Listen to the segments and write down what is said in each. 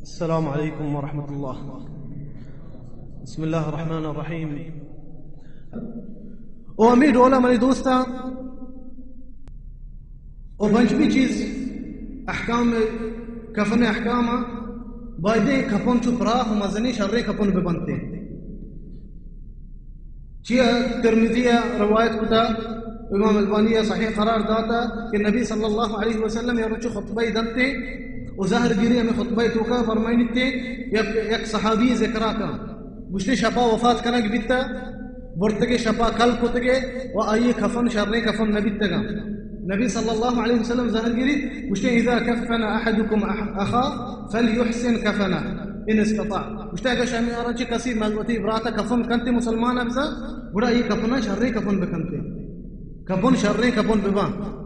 السلام علیکم ورحمۃ اللہ۔ بسم اللہ الرحمن الرحیم۔ او ہمے ڈولا منی دوستاں، او پنچمی چیز، احکام، کفن احکام، بایدیں کفن چو پراہ و مزنیں شریں کفن ببنتے۔ چیا ترمذی ء روایت کتا، امام البانی ء صحیح قرار داتا کہ نبی صلی اللہ علیہ وسلم یا روچ خطبہ دنتے و ظاہر گیری ہمیں خطبہ توکا فرمائنیتے، یک، یک صحابی ذکرہ کا، گوشتے شپا وفات کنگ بیتا، برتگے شپا کل کتگے و آئی کفن شریں کفن نہ بیتگا۔ نبی صلی اللہ علیہ وسلم ظاہر گیری گوشتے، اذا کفن احدکم اخا فلیحسن کفنہ ان استطاع۔ گوشتے، اگر شمارا چہ کسی مزوتی براتا کفن کنتے مسلمان ابزا، گڑا یہ کفنا شریں کفن بکنتے۔ کفن شریں کفن بباں۔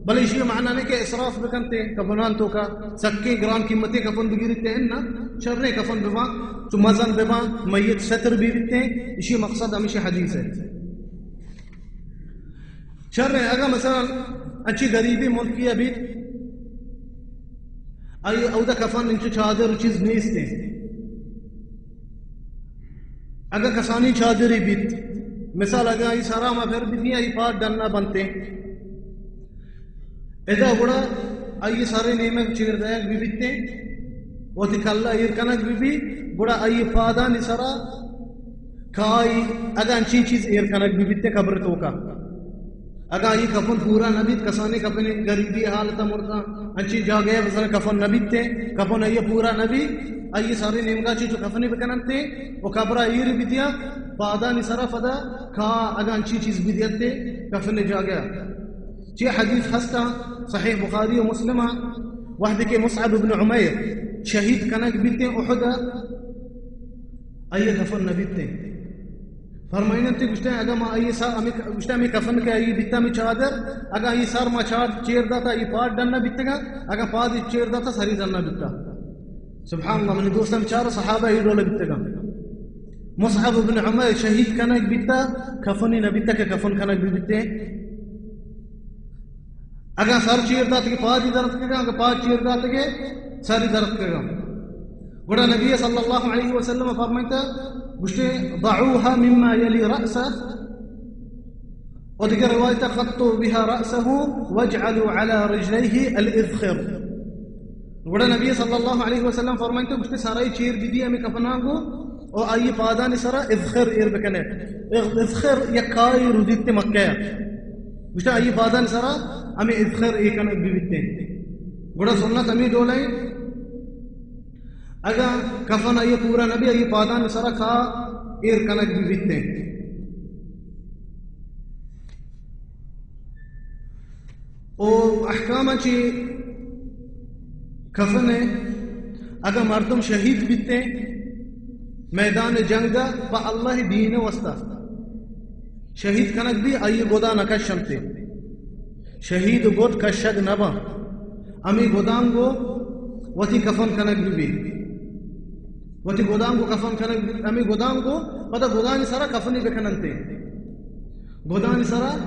بلے ایشی معنی نہیں کہ اسراف بکنتے کفنان توکا، سکیں گران قیمتیں کفن بگیریتے ہیں نا، شریں کفن بباں، چو مزن بباں، میت ستر بھی بیتے ہیں، ایشی مقصد ہمیشہ حدیث ہے۔ شریں، اگر مثلاً انچی غریبی ملکی بیت، آئی اودا کفن انچو چادر و چیز نیست ہیں۔ اگاں کسانی چادری بیت، مثال اگاں آئی سرا ما پھر بیتی، آئی پاد ڈنا بنتے، ادا گڑا آئی سرے نیمگ چیر دایگ بی بیتے، وتی کلا ایر کنگ بی بی، گڑا آئی پادانی سرا کائی اگاں انچیں چیز ایر کنگ بی بیتے قبر توکا۔ اگاں آئی کفن پورا نہ بیت، کسانیں کفن غریبی حالت مرتا، انچیں جاگہ بزن کفن نہ بیتے، کفن آئی پورا نہ بی، آئی سارے نیمگا چی چو کفنی بکننتے و قبرا ایر بیتیا، پادانی سرا پدا کا اگاں انچیں چیز بدیتے کفن جاگہ۔ چی حدیث ہستا صحیح بخاری و مسلم، وحدے کہ مصعب ابن عمیر شہید کنگ بیتے احد، آئی کفن نہ بیتے۔ فرمائنتے گوشتے، اگاں ما آئی سر، ہمیں، گوشتے، ہمیں کفن کے آئی بیتا ہمیں چادر، اگاں آئی سر ما چار چیر داتا، آئی پاد ڈن نہ بیتگا، اگاں پاد چیر داتا، سری ڈن نہ بیتا۔ سبحان اللہ، منی دوستاں، چار صحابہ ای ڈول بیتگا۔ مصعب ابن عمیر شہید کنگ بیتا، کفنی نہ بیتا کہ کفن کنگ بی بیتے۔ اگاں سر چیر دات کہ پاد ہی درد کگا، اگاں پاد چیر دات کہ سر ہی درد کگا۔ گڑا نبی صلی اللہ علیہ وسلم فرمائتا، گوشتے، ضعوها مما يلي رأسه، و دیگر روایت، غطوا بها رأسه واجعلوا على رجليه الإذخر۔ گڑا نبی صلی اللہ علیہ وسلم فرمائتا، گوشتے، سرائی چیر بدی ہمیں کفناں گو، او آئی پادانی سرا اذخر ایر بکنے۔ اذ-، اذخر یک کائی رودیت مکہ۔ گوشتے آئی پادانی سرا ہمیں اذخر ایر کنگ بی بیتے۔ گڑا سنت ہمیں ڈولیں۔ اگاں کفن آئی پورا نبی، آئی پادانی سرا کا ایر کنگ بی بیتے۔ او احکام چی کفن ہے، اگاں مردم شہید بیتے میدان جنگ پہ اللہ دین واسطہ، شہید کنگ بی، آئی گدا نہ کشنتے، شہید گد کشگ نہ با، ہمیں گدانگو وتی کفن کنگ بی بی، وتی گدانگو کفن کنگ بی، ہمیں گدانگو پدا گدانی سرا کفنی بکننتے۔ گدانی سرا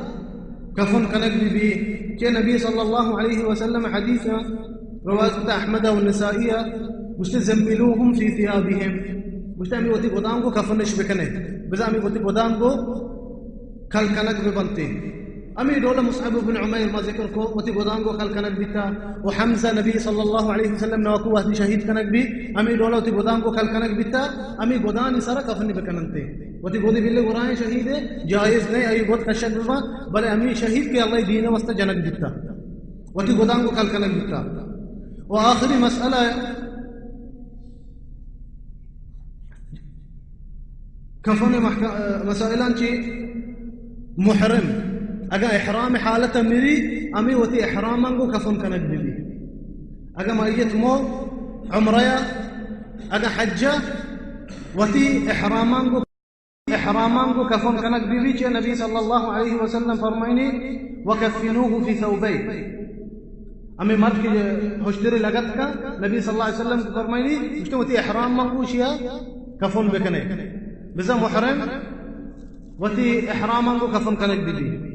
کفن کنگ بی بی، کہ نبی صلی اللہ علیہ وسلم حدیث روایت احمد و نسائی، گوشتے، زملوهم فی ثیابهم، گوشتے، ہمیں وتی گدانگو کفنش بکنے، بزا ہمیں وتی گدانگو کل کنگ ببنتے۔ ہمیں ڈول مصعب بن عمیر ما ذکر کو، وتی گدانگو کل کنگ بیتا، و حمزہ نبی صلی اللہ علیہ وسلم ناکو وحدی شہید کنگ بی، ہمیں ڈول وتی گدانگو کل کنگ بیتا، ہمیں گدانی سرا کفنی بکننتے۔ وتی گودی بلے گرائیں شہید ہے، جائز نہیں، آئی گود کشگ ببا، بلے ہمیں شہید کہ اللہ دین واسطہ جنگ بیتا، وتی گدانگو کل کنگ بیتا۔ و آخری مسئلہ ہے، کفن محک-، مسائلاں چی محرم، اگاں احرام حالت مری، ہمیں وتی احراماں گو کفن کنگ بی۔ اگاں میت مو عمرہ، اگاں حجہ، وتی احراماں گو احراماں گو کفن کنگ بی بی، چہ نبی صلی اللہ علیہ وسلم فرمائنی، وکفنوه فی ثوبین۔ ہمیں مرد کہ ہشتری لگت کا، نبی صلی اللہ علیہ وسلم فرمائنی، گوشتے وتی احراماں گو شیا کفن بکنے۔ بزا محرم وتی احراماں گو کفن کنگ بی بی۔